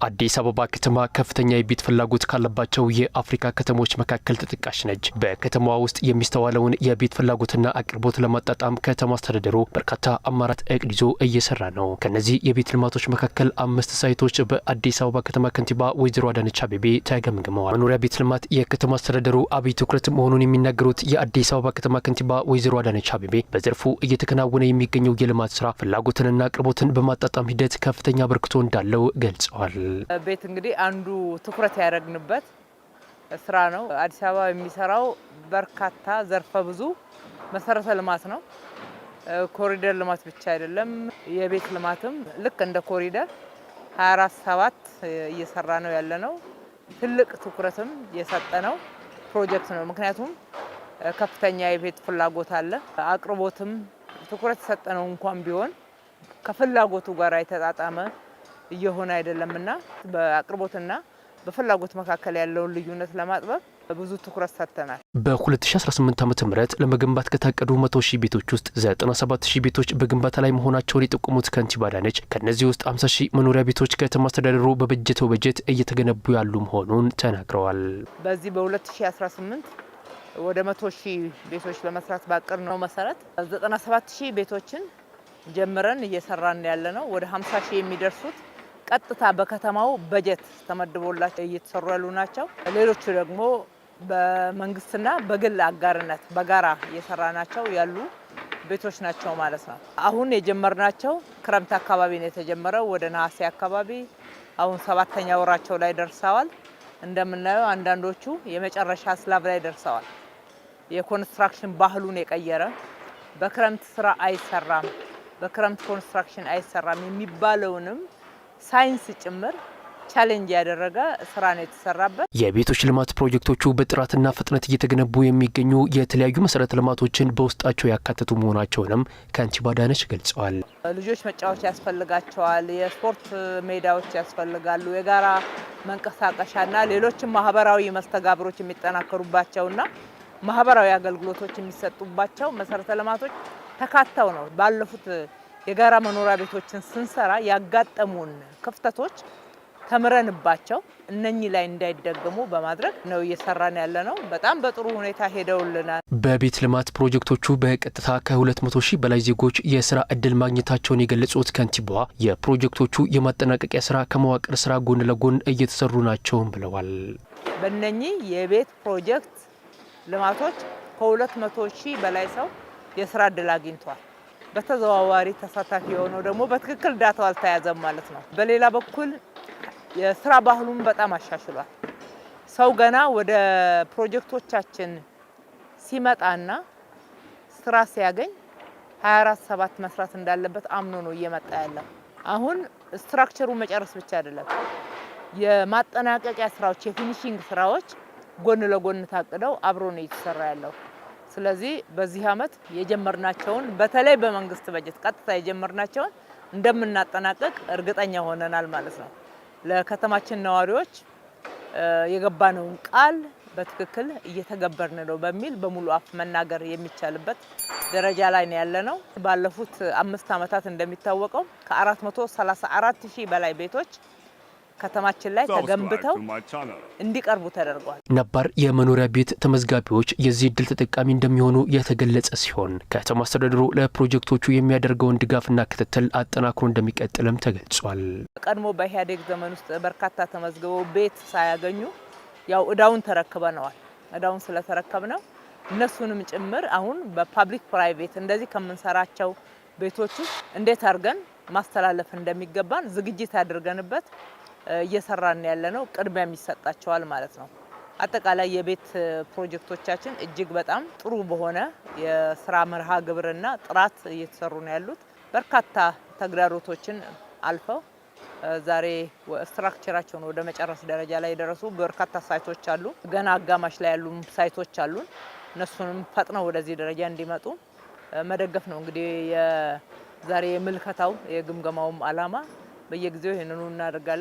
አዲስ አበባ ከተማ ከፍተኛ የቤት ፍላጎት ካለባቸው የአፍሪካ ከተሞች መካከል ተጠቃሽ ነች። በከተማዋ ውስጥ የሚስተዋለውን የቤት ፍላጎትና አቅርቦት ለማጣጣም ከተማ አስተዳደሩ በርካታ አማራጭ እቅድ ይዞ እየሰራ ነው። ከነዚህ የቤት ልማቶች መካከል አምስት ሳይቶች በአዲስ አበባ ከተማ ከንቲባ ወይዘሮ አዳነች አቤቤ ተገምግመዋል። መኖሪያ ቤት ልማት የከተማ አስተዳደሩ አብይ ትኩረት መሆኑን የሚናገሩት የአዲስ አበባ ከተማ ከንቲባ ወይዘሮ አዳነች አቤቤ በዘርፉ እየተከናወነ የሚገኘው የልማት ስራ ፍላጎትንና አቅርቦትን በማጣጣም ሂደት ከፍተኛ አበርክቶ እንዳለው ገልጸዋል። ቤት እንግዲህ አንዱ ትኩረት ያደረግንበት ስራ ነው። አዲስ አበባ የሚሰራው በርካታ ዘርፈ ብዙ መሰረተ ልማት ነው። ኮሪደር ልማት ብቻ አይደለም፣ የቤት ልማትም ልክ እንደ ኮሪደር 24/7 እየሰራ ነው ያለ ነው። ትልቅ ትኩረትም የሰጠ ነው ፕሮጀክት ነው። ምክንያቱም ከፍተኛ የቤት ፍላጎት አለ። አቅርቦትም ትኩረት የሰጠ ነው እንኳን ቢሆን ከፍላጎቱ ጋር የተጣጣመ እየሆነ አይደለምና በአቅርቦትና በፍላጎት መካከል ያለውን ልዩነት ለማጥበብ ብዙ ትኩረት ሰጥተናል። በ2018 ዓ ም ለመገንባት ከታቀዱ 100 ሺህ ቤቶች ውስጥ 97 ሺህ ቤቶች በግንባታ ላይ መሆናቸውን የጠቆሙት ከንቲባ አዳነች ከእነዚህ ውስጥ 50 ሺህ መኖሪያ ቤቶች ከተማ አስተዳደሩ በበጀተው በጀት እየተገነቡ ያሉ መሆኑን ተናግረዋል። በዚህ በ2018 ወደ 100 ሺህ ቤቶች ለመስራት ባቀድነው መሰረት 97 ሺህ ቤቶችን ጀምረን እየሰራን ያለ ነው። ወደ 50 ሺህ የሚደርሱት ቀጥታ በከተማው በጀት ተመድቦላቸው እየተሰሩ ያሉ ናቸው። ሌሎቹ ደግሞ በመንግስትና በግል አጋርነት በጋራ እየሰራ ናቸው ያሉ ቤቶች ናቸው ማለት ነው። አሁን የጀመርናቸው ክረምት አካባቢ ነው የተጀመረው፣ ወደ ነሐሴ አካባቢ። አሁን ሰባተኛ ወራቸው ላይ ደርሰዋል። እንደምናየው አንዳንዶቹ የመጨረሻ slab ላይ ደርሰዋል። የኮንስትራክሽን ባህሉን የቀየረ፣ በክረምት ስራ አይሰራም፣ በክረምት ኮንስትራክሽን አይሰራም የሚባለውንም ሳይንስ ጭምር challenge ያደረገ ስራ ነው የተሰራበት። የቤቶች ልማት ፕሮጀክቶቹ በጥራትና ፍጥነት እየተገነቡ የሚገኙ የተለያዩ መሰረተ ልማቶችን በውስጣቸው ያካተቱ መሆናቸውንም ከንቲባ አዳነች ገልጸዋል። ልጆች መጫወቻ ያስፈልጋቸዋል፣ የስፖርት ሜዳዎች ያስፈልጋሉ፣ የጋራ መንቀሳቀሻና ሌሎችም ማህበራዊ መስተጋብሮች የሚጠናከሩባቸውና ማህበራዊ አገልግሎቶች የሚሰጡባቸው መሰረተ ልማቶች ተካተው ነው። ባለፉት የጋራ መኖሪያ ቤቶችን ስንሰራ ያጋጠሙን ክፍተቶች ተምረንባቸው እነኚህ ላይ እንዳይደገሙ በማድረግ ነው እየሰራን ያለ ነው። በጣም በጥሩ ሁኔታ ሄደውልናል። በቤት ልማት ፕሮጀክቶቹ በቀጥታ ከ200 ሺህ በላይ ዜጎች የስራ እድል ማግኘታቸውን የገለጹት ከንቲባዋ የፕሮጀክቶቹ የማጠናቀቂያ ስራ ከመዋቅር ስራ ጎን ለጎን እየተሰሩ ናቸውም ብለዋል። በእነኚህ የቤት ፕሮጀክት ልማቶች ከ200 ሺህ በላይ ሰው የስራ እድል አግኝቷል። በተዘዋዋሪ ተሳታፊ የሆነው ደግሞ በትክክል data ው አልተያዘም ማለት ነው። በሌላ በኩል የስራ ባህሉን በጣም አሻሽሏል። ሰው ገና ወደ ፕሮጀክቶቻችን ሲመጣና ስራ ሲያገኝ 24/7 መስራት እንዳለበት አምኖ ነው እየመጣ ያለው። አሁን structure ኡ መጨረስ ብቻ አይደለም፣ የማጠናቀቂያ ስራዎች፣ የ finishing ስራዎች ጎን ለጎን ታቅደው አብሮ ነው እየተሰራ ያለው። ስለዚህ በዚህ አመት የጀመርናቸውን፣ በተለይ በመንግስት በጀት ቀጥታ የጀመርናቸውን እንደምናጠናቀቅ እርግጠኛ ሆነናል ማለት ነው። ለከተማችን ነዋሪዎች የገባነውን ቃል በትክክል እየተገበርን ነው በሚል በሙሉ አፍ መናገር የሚቻልበት ደረጃ ላይ ነው ያለነው። ባለፉት 5 ዓመታት እንደሚታወቀው ከ434 ሺህ በላይ ቤቶች ከተማችን ላይ ተገንብተው እንዲቀርቡ ተደርገዋል። ነባር የመኖሪያ ቤት ተመዝጋቢዎች የዚህ እድል ተጠቃሚ እንደሚሆኑ የተገለጸ ሲሆን ከተማ አስተዳደሩ ለፕሮጀክቶቹ የሚያደርገውን ድጋፍና ክትትል አጠናክሮ እንደሚቀጥልም ተገልጿል። ቀድሞ በኢህአዴግ ዘመን ውስጥ በርካታ ተመዝግበው ቤት ሳያገኙ ያው እዳውን ተረክበነዋል። እዳውን ስለተረከብነው እነሱንም ጭምር አሁን በ public private እንደዚህ ከምንሰራቸው ቤቶች ውስጥ እንዴት አድርገን ማስተላለፍ እንደሚገባን ዝግጅት አድርገንበት እየሰራን ያለ ነው። ቅድሚያም ይሰጣቸዋል ማለት ነው። አጠቃላይ የቤት ፕሮጀክቶቻችን እጅግ በጣም ጥሩ በሆነ የስራ መርሃ ግብርና ጥራት እየተሰሩ ነው ያሉት። በርካታ ተግዳሮቶችን አልፈው ዛሬ structure ኣቸውን ወደ መጨረስ ደረጃ ላይ የደረሱ በርካታ site ኦች አሉ። ገና አጋማሽ ላይ ያሉ site ኦች አሉን። እነሱንም ፈጥነው ወደዚህ ደረጃ እንዲመጡ መደገፍ ነው እንግዲህ የዛሬ የምልከታው የግምገማውም አላማ። በየጊዜው ይህንኑ እናደርጋለን።